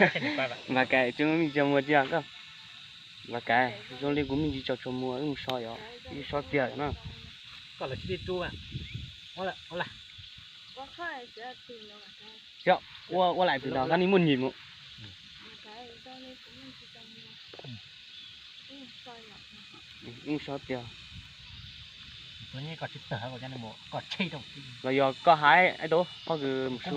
Vam Kais, tsis muaj me ntsis tsaug muag tiag koj. Vam Kais, zoo li kuv me ntsis tsaug tsaug muag, wb mus so yom, wb so tiag na. Ua, ua laim twg no, koj ni muaj nyim mus. Wb mus so tiag. Los yog koj hais, ib tug, koj kws mus so.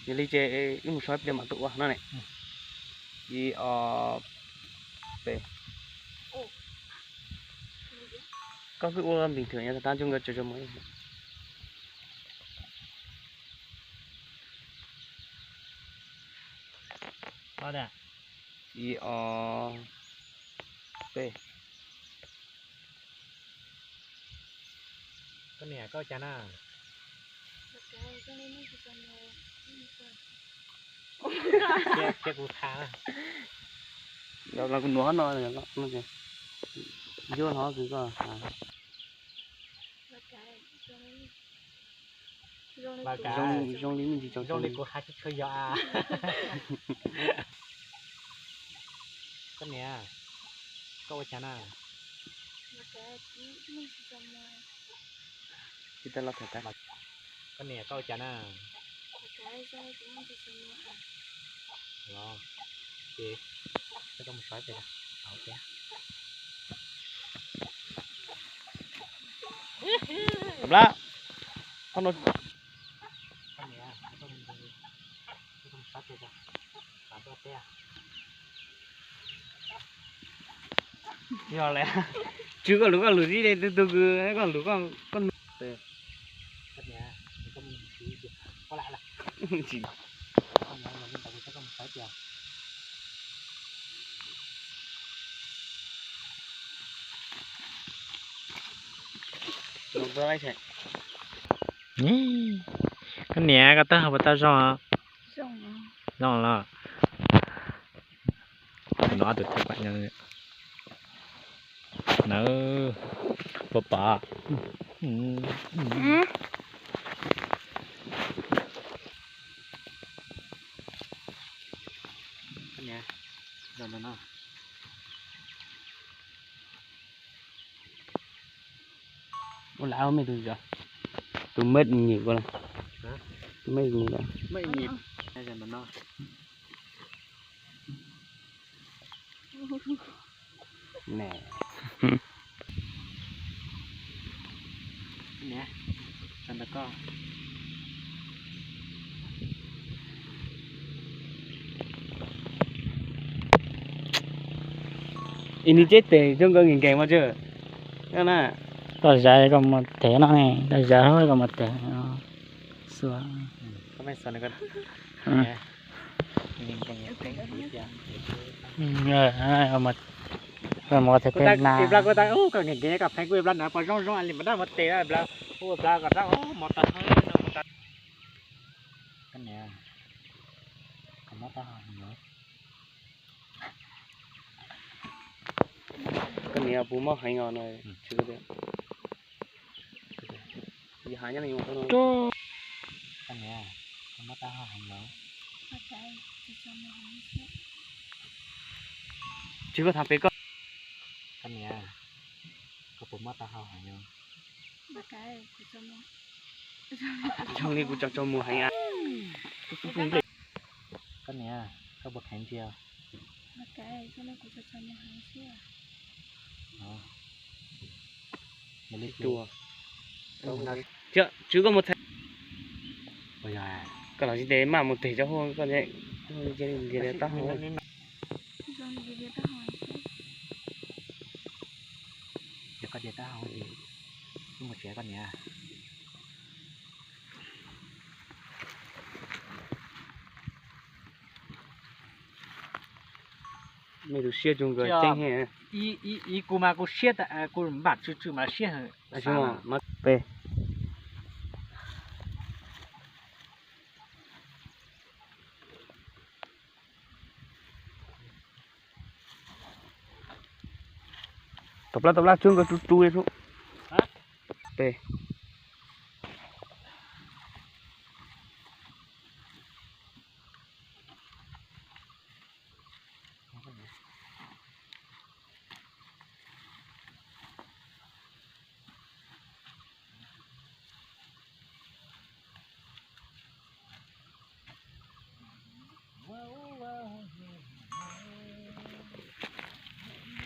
Yog li ces wb mus so ib pliag mam tuaj ua no ne. Ib, ob, peb. Koj kuj ua bình thường yom, tab zoo nkauj tsaug tsaug muag. Ib, ob, peb. Koj niam, koj ua cas na? Cia kuv tham. Los kuv nuav no, yuav no kws koj tham. Zoo li me ntsis tsaug, zoo li kuv hais tsis tshua yog a. Koj niam, koj ua cas na? Koj niam, koj ua cas na? Los, ces koj mus so pem. Nplab, yog lawm, tswv koj lus, koj lus tib li, tus tus kws koj lus koj nug. Koj niam, koj taub hau puas tau zoo? Zoo los. Nawb, puas pom? Ua lawm, mej tus, tus mej nyim ko, tus mej nyim ko. Ib nim ceb tes zoo nkauj nkees nkees mas tsw. Koj zais koj mus tes no ne, koj zais koj mus tes. Koj mus tes na. Koj nkees nkees koj pheej kuj ib plab na pom zoo zoo li mas dab mus tes na, ib plab kuj ib plab koj rab mos tag. Koj niam, koj mob taub hau heev os. Koj niam puas mob heev os no? Koj niam, koj mob taub hau heev los? Tsis koj tham pem koj. Koj niam, koj puas mob taub hau heev os? Zoo li kuv tsaug tsaug muag heev. Koj niam, koj puas kheev ntsia? Tswv koj mus thaij, koj los tsis tes maj mus tes rau hauv koj, ntsia li taub hau. Koj tes taub hau, wb mus tsev koj niam. Mej tus siab zoo nkauj tseeb heev. Ib kuv mas kuv siab, kuv npam tsw tsw mas siab heev. Tau plab, tau plab, tsw nkauj tsu tsu li. Pem.